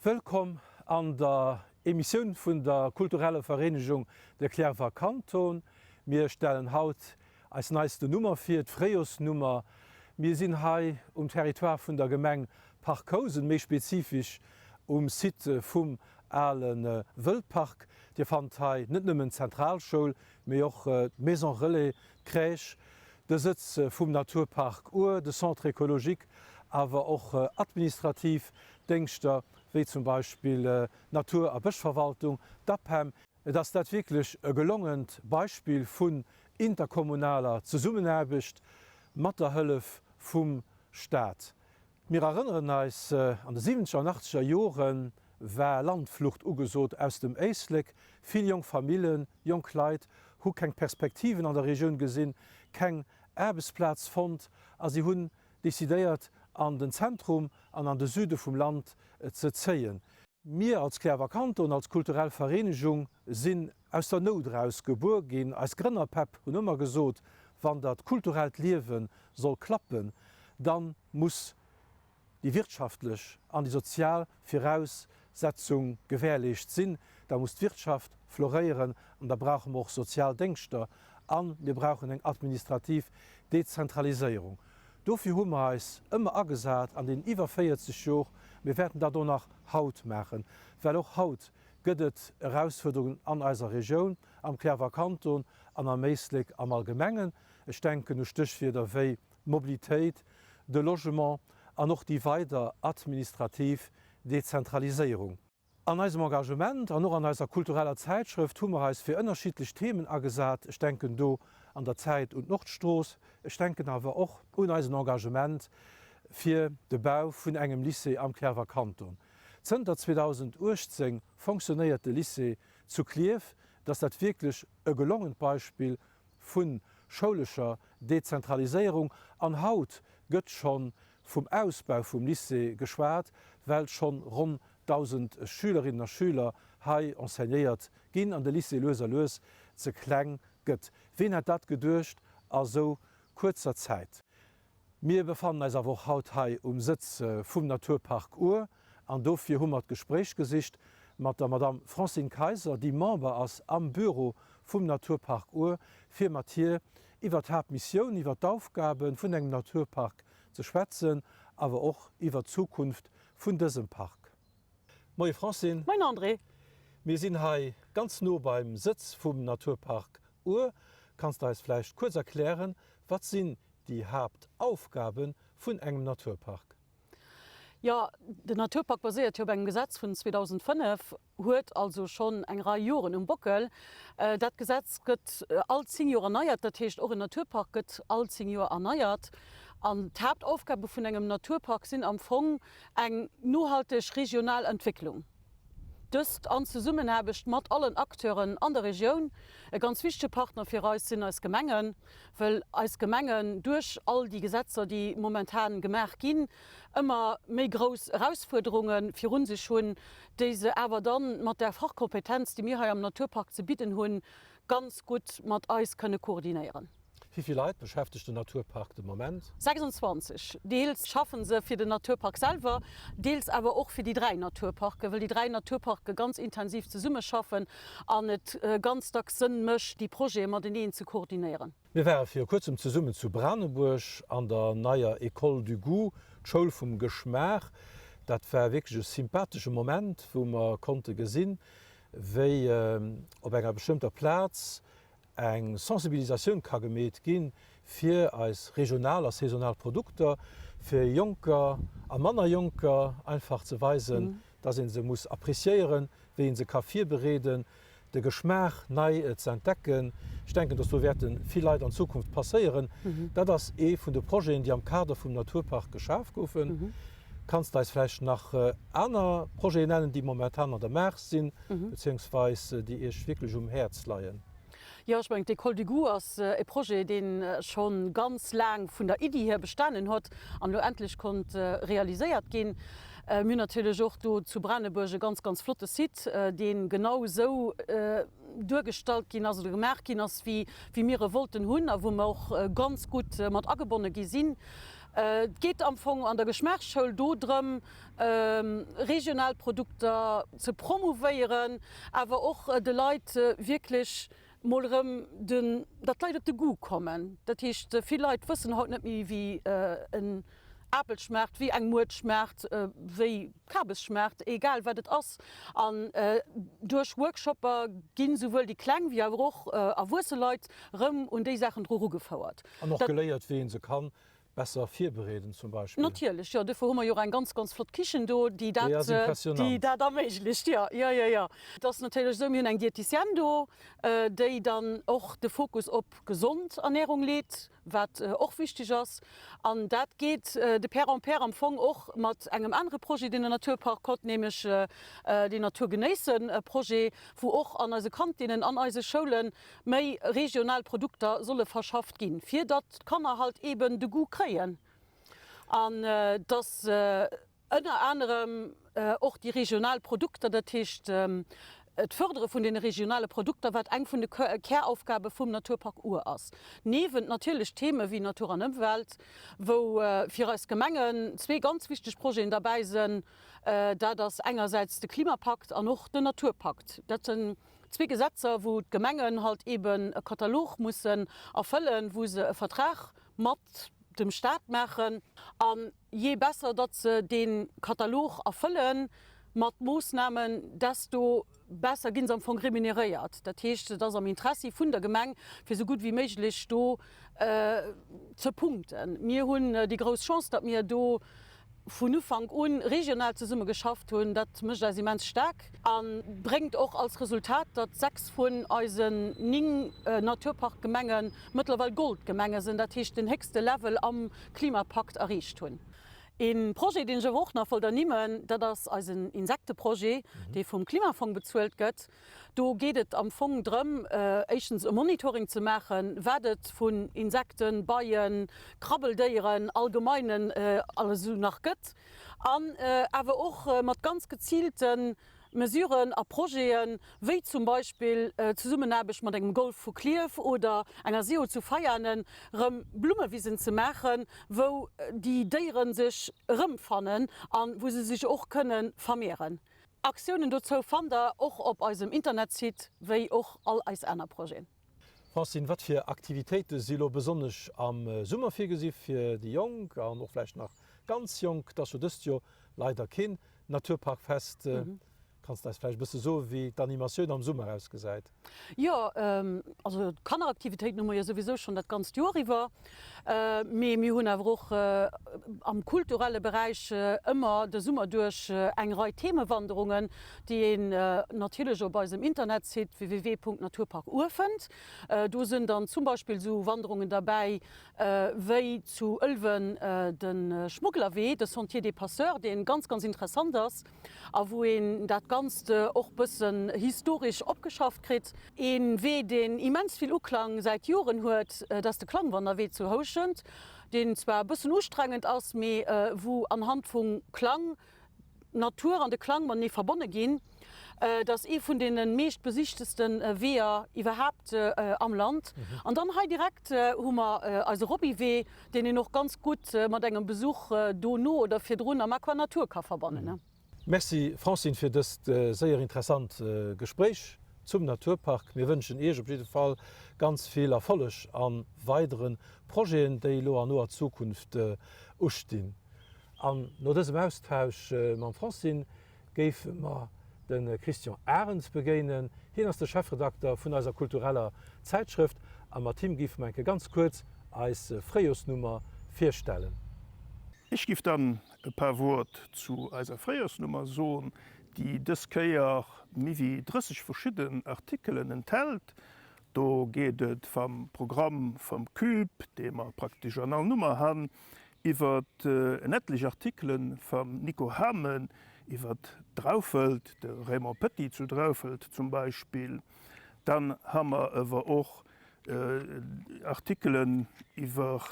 Wëllkomm an der Emissioun vun der kultureller Vereenegung De Cliärrwer Kanton. Mir stellen haut eis neiste Nummer vir, d'Fréijorsnummer. Mir sinn hei um Territoire vun der Gemeng Parc Housen, méi spezifesch um Site vum ale Wëldpark. Dir fannt hei net nëmmen d'Zentralschoul, mee och d'Maison Relais, d'Crèche, de Sëtz vum Naturpark Our, de Centre écologique, awer och administrativ Déngschter wéi zum Beispill d'Natur a Bëschverwaltung, d'APEM. Et ass dat wierklech e gelongent Beispill vun interkommunaler Zesummenaarbecht mat der Hëllef vum Staat. Mir erënneren eis, an de siwwenzeger an achtzeger Jore war Landflucht ugesot aus dem Éislek. Vill jonk Famillen, jonk Leit hu keng Perspektiven an der Regioun gesinn, keng Aarbechtsplaz fonnt a si hunn decidéiert an den Zentrum an an de Süde vum Land ze zéien. Mir als Cliärrwer Kanton, als kulturell Vereenegung sinn aus der Nout eraus gebuer ginn. Eis Grënnerpäpp hunn ëmmer gesot, wann dat kulturellt Liewe soll klappen, da muss déi wirtschaftlech an déi sozial Viraussetzung gewährleescht sinn. Da muss d'Wirtschaft floréieren an da brauche mer och sozial Déngschter a mir brauchen eng administrativ Dezentraliséierung. Dofir hu mer eis ëmmer agesat an deenen iwwer 40 Jor. Mir wäerten dat och nach haut maachen, well och haut gëtt et Erausfuerderungen an eiser Regioun, am Cliärrwer Kanton an am Éislek am Allgemengen. Ech denken u Stéchwierder wéi d'Mobilitéit, de Logement an och déi weider administrativ Dezentraliséierung. An eisem Engagement an och an eiser kultureller Zäitschrëft hu mer eis fir ënnerschiddlech Themen agesat. Ech denken do an der Zäit un d'Nordstrooss, ech denken awer och un eisen Engagement fir de Bau vun engem Lycée am Cliärrwer Kanton. Zënter 2018 fonctionnéiert de Lycée zu Clierf. Et ass dat wierklech e gelongent Beispill vu schoulescher Dezentraliséierung an haut gëtt scho vum Ausbau vum Lycée geschwat, well schonn ronn 1.000 Schülerinnen a Schüler hei enseignéiert ginn an de Lycée lues a lues ze kleng gëtt. Ween hätt dat geduecht a sou kuerzer Zäit? Mir befannen eis awer och haut hei um Sëtz vum Naturpark Our an dofir hu mer d'Gespréich gesicht mat der Madamm Francine Kayser, déi Member ass am Büro vum Naturpark Our, fir mat hir iwwer d'Haaptmissioun, iwwer d'Aufgabe vun engem Naturpark ze schwätzen, awer och iwwer d'Zukunft vun dësem Park. Moie Francine. Moien André. Mir sinn hei ganz no beim Sëtz vum Naturpark Our. Kanns de eis vläicht kuerz erklären, wat sinn déi Haaptaufgabe vun engem Naturpark? Jo, den Naturpark baséiert jo op engem Gesetz vun 2005, huet also schonn eng Rei Joren um Bockel. Dat Gesetz gëtt all 10 Joer erneiert, dat heescht och en Naturpark gëtt all 10 Joer erneiert. An d'Haaptaufgabe vun engem Naturpark sinn am Fong eng nohalteg regional Entwécklung. Dëst an Zesummenaarbecht mat allen Acteuren an der Regioun. E ganz wichtege Partner fir eis sinn eis Gemengen, wëll eis Gemengen duerch all déi Gesetzer, déi momentan gemaach ginn, ëmmer méi grouss Erausfuerderunge virun sech hunn, déi se awer dann mat der Fachkompetenz, déi mir hei am Naturpark ze bidden hunn, ganz gutt mat eis kënne koordinéieren. Wéi vill Leit beschäftegt den Naturpark de Moment? 26. Deels schaffen se fir den Naturpark selwer, deels awer och fir déi 3 Naturparken, wëll déi 3 Naturparke ganz intensiv zesummeschaffen an et ganz dacks Sënn mécht, déi Projete mateneen ze koordinéieren. Mir ware viru kuerzem zesummen zu Branebuerg an der neier École du goût, d'Schoul vum Geschmaach. Dat war wierklech e sympathesche Moment, wou mer konnte gesinn, wéi op enger bestëmmter Plaz eng Sensibilisatioun ka gemeet gi fir eis regional a saisonal Produkter, fir Jonker a manner Jonker einfach ze weisen, dass ee se muss appréciéieren, wéi ee se ka virbereeden, de Geschmaach nei ze entdecken. Ech denken, dass do wäerte vill Leit an Zukunft passéieren. Dat ass ee vun de Projeten, déi am Kader vum Naturpark geschaf goufen. Kanns de eis vläicht nach aner Projeten nennen, déi momentan an der Maach sinn, beziéungsweis déi Iech wierklech um Häerz leien? Jo, ech mengen, d'École du goût ass e Projet, dee scho ganz laang vun der Iddi hier bestanen huet an elo endlech konnt realiséiert ginn. Mir hunn natierlech och do zu Branebuerg e ganz, ganz flotte Site, dee genau esou duergestallt ginn ass oder gemaach ginn ass, wéi mir e wollten hunn a wou mer och ganz gutt mat agebonne gi sinn. Et geet am Fong an der Geschmaachsschoul do drëm, regional Produkter ze promouvéieren, awer och de Leit wierklech mol erëm den, datt d'Leit op de Goût kommen. Dat heescht, vill Leit wëssen haut net méi, wéi en Apel schmaacht, wéi eng Muert schmaacht, wéi Kabes schmaacht, egal wat et ass. An duerch Workshopper ginn souwuel déi kleng wéi awer och erwuesse Leit erëm un déi Saachen dru rugefouert. An och geléiert, wéi ee se kann besser virbereeden zum Beispill. Natierlech, jo. Duerfir hu mer jo och eng ganz, ganz flott Kichen do, déi dat, Déi ass impressionant. déi dat erméiglecht. Jo, jo, jo, jo. Et ass natierlech esou, mir hunn eng Diéticienne do, déi dann och de Fokus op gesond Ernährung leet, wat och wichteg ass. An dat geet de pair en pair am Fong och mat engem anere Projet, deen den Naturpark hott, nämlech deen Natur genéissen-Projet, wou och an eise Kantinnen, an eise Schoulen méi regional Produkter solle verschafft ginn, fir datt d'Kanner halt eben de Goût kréien an datt ënner anerem och déi regional Produkter, dat heescht d'Fördere vun deene regionale Produkter, wat eng vun de Käraufgabe vum Naturpark Our ass, niewent natierlech Theme wéi Natur an Ëmwelt, wou fir eis Gemengen zwee ganz wichteg Projeten derbäi sënn, dat ass engersäits de Klimapakt an och den Naturpakt. Dat sënn Zwee Gesetzer, wou d'Gemengen halt eben e Katalog mussen erfëllen, wou se e Vertrag mat dem Stat maachen. A jee besser datt se dee Katalog erfëlle mat Moossnamen, desto besser gi se am Fong remuneréiert. Dat heescht, et ass am Interessi vun der Gemeng, fir esou gutt wéi méiglech do ze punkten. Mir hunn déi grouss Chance, datt mir do vun Ufank un regional zesumme geschafft hunn, dat mécht eis immens staark a bréngt och als Resultat, datt 6 vun eisen 9 Naturparkgemenge mëttlerweil Goldgemenge sinn, dat heescht den héchste Level am Klimapakt erreecht hunn. Ee Projet, deen ech awer och nach wollt ernimmen, dat ass eisen Insekteprojet, dee vum Klimafong bezuelt gëtt. Do geet et am Fong drëm, éischtens e Monitoring ze maachen, wat et vun Insekten, Beien, Krabbeldéieren allgemeinen alles esou nach gëtt, an awer och mat ganz geziilte Mesuren a Projeten, wéi zum Beispill Zesummenaarbecht mat engem Golf vu Klierf oder enger SEO zu Veianen, erëm Blummewisen ze maachen, wou déi Déiere sech erëmfannen a wou se sech och kënne vermehren. Aktiounen dozou fannt der och op eisem Internetsite, wéi och all eis aner Projeten. Francine, wat fir Aktivitéite si lo besonnesch am Summer virgesi fir déi Jonk an och vläicht nach ganz Jonk? Et ass jo dëst Joer leider keen Naturparkfest. Kanns de eis vläicht e bësse soen, wéi d'Animatioun am Summer ausgesäit? Jo, also Kanneraktivitéiten hu mer jo souwisou schonn dat ganzt Joer iwwer. Mee mir hunn awer och am kulturelle Beräich ëmmer de Summer duerch eng Rei Themewanderungen, déi een natierlech op eisem Internetsite www.naturparkuhr fënnt. Do sinn dann zum Beispill esou Wanderungen derbäi wéi zu Ëlwen de Schmugglerwee, de Sentier des Passeurs, dee ganz, ganz interessant ass. A wou een dat Ganzt och bëssen historesch opgeschafft kritt. Ee Wee, deen immens vill Uklang säit Joren huet, dat ass de Klangwanderwee zu Houschent, deen zwar e bëssen ustrengend ass, mee wou anhand vum Klang d'Natur an de Klang matenee verbonne ginn. Et ass ee vun deene meescht besichteste Weeër iwwerhaapt am Land. An dann hei direkt hu mer eise Robbywee, deen een och ganz gutt mat engem Besuch dono oder virdrun am Aqua Natur ka verbannen. Merci Francine fir dëst séier interessant Gespréich zum Naturpark. Mir wënschen Iech op jidde Fall ganz vill Erfolleg a weidere Projeten, déi elo an noer Zukunft ustinn. An no dësem Austausch mam Francine géife mer de Christian Arens begéinen. Hien ass de Chefredakter vun eiser kultureller Zäitschrëft a mat him géife mer enke ganz kuerz eis Fréijorsnummer virstellen. Ech giff dann e paar Wuert zu eiser Fréijorsnummer soen, déi dës Kéier méi wéi 30 verschidden Artikelen enthält. Do geet et vam Programm vam Cube, dee mer praktesch an all Nummer han, Iwwert en etlech Artikelen vam Nico Hamen iwwert Draufelt, de Raymond Petit zu Draufelt zum Beispill. Dann ha mer ewer och. Artikelen iwwer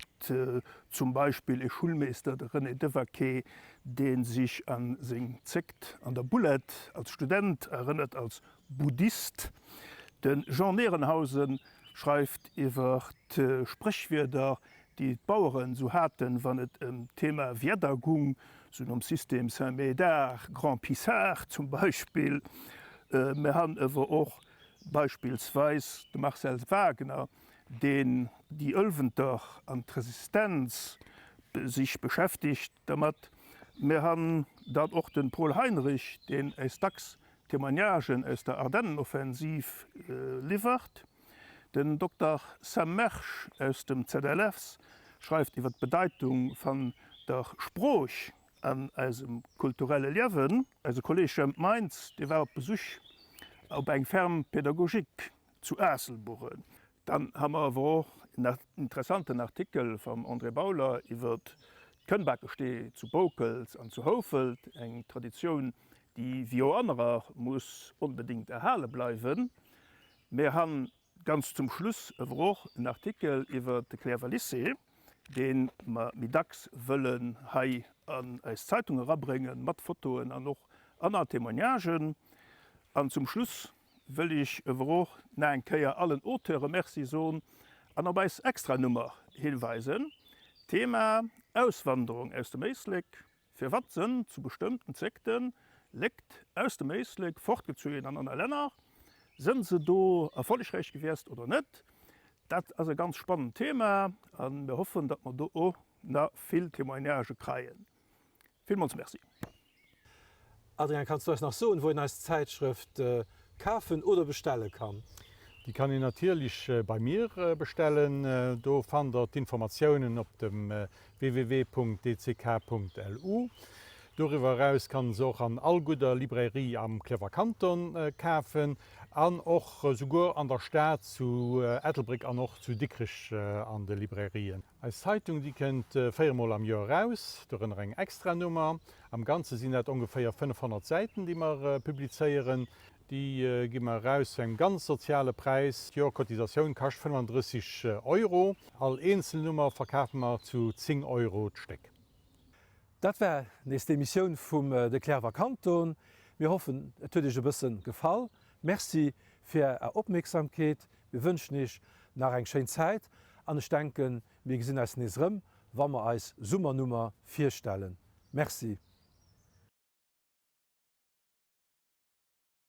zum Beispill e Schulmeester, de René Devaquet, dee sich an seng Zéckt an der Boulette als Student erënnert, als Buddhist. De Jean Nehrenhausen schreift iwwer d'Spréchwierder, déi d'Baueren esou haten, wann et ëm d'Thema Wieder gung, sou nom System Saint-Médard, Grand Pissard zum Beispill. Mir han ewer och beispillsweis de Marcel Wagner, deen déi Ëlwenter an d'Resistenz sich beschäftigt dermat. Mir han dann och de Paul Heinrich, deen äis dacks Témoignagen aus der Ardennenoffensiv liwwert. Den Dokter Sam Mersch aus dem ZLS schreift iwwer d'Bedeitung van der Sprooch an eisem kulturelle Liewen. Eise Kolleg Jemp Meintz, dee war op Besuch op eng Ferme pédagogique zu Aasselburren. Dann ha mer awer och en interessanten Artikel vam André Bauler iwwer d'Kënnbakestee zu Boukels an zu Houfelt, eng Traditioun, déi wéi och anerer muss onbedéngt erhale bleiwen. Mir han ganz zum Schluss ewer och en Artikel iwwer de Cliärrwer Lycée, dee mer méi dacks wëllen hei an eis Zeitung erabréngen, mat Fotoen an och anner Témoignagen. An zum Schluss wëll ech ewer och nach eng Kéier allen Auteure Merci son an op eis Extranummer hinweisen. Thema, Auswanderung aus dem Éislek. Firwat sënn zu bestëmmten Zéckten Léckt aus dem Éislek fortgezuehen an anner Länner? Sënn se do erfollegräich gewiesst oder net? Dat ass e ganz spannend Thema a mir hoffen, datt mer do och na vill Témoignagë kreien. Villmools Merci. Adrien, kanns du eis nach soen, wou een eis Zäitschrëft kafen oder bestelle kann? Déi kann een natierlech bei mir bestellen. Do fannt der d'Informatiounen op dem www.dck.lu. Doriwwer eraus kann en se och an all gudder Librairie am Clierfer Kanton kafen an och souguer an der Stad zu Ettelbréck an och zu Dikrech an de Librairien. Eis Zeitung déi kënnt 4 mol am Joer eraus, dorënner eng Extranummer. Am Ganze sinn dat ongeféier 500 Säiten déi mer publizéieren. Déi gi mer eraus zu engem ganz soziale Präis. D'Joercotisatioun kascht 35 Euro. All eenzel Nummer verkafe mer zu 10 Euro d'Stéck. Dat war nees d'Emissioun vum De Clerwer Kanton. Mir hoffen et huet iech e bëssen gefall. Merci fir är Opmierksamkeet. Mir wënschen iech nach eng schéin Zäit an ech denken mir gesinn eis nees erëm wa mer eis Summernummer virstellen. Merci.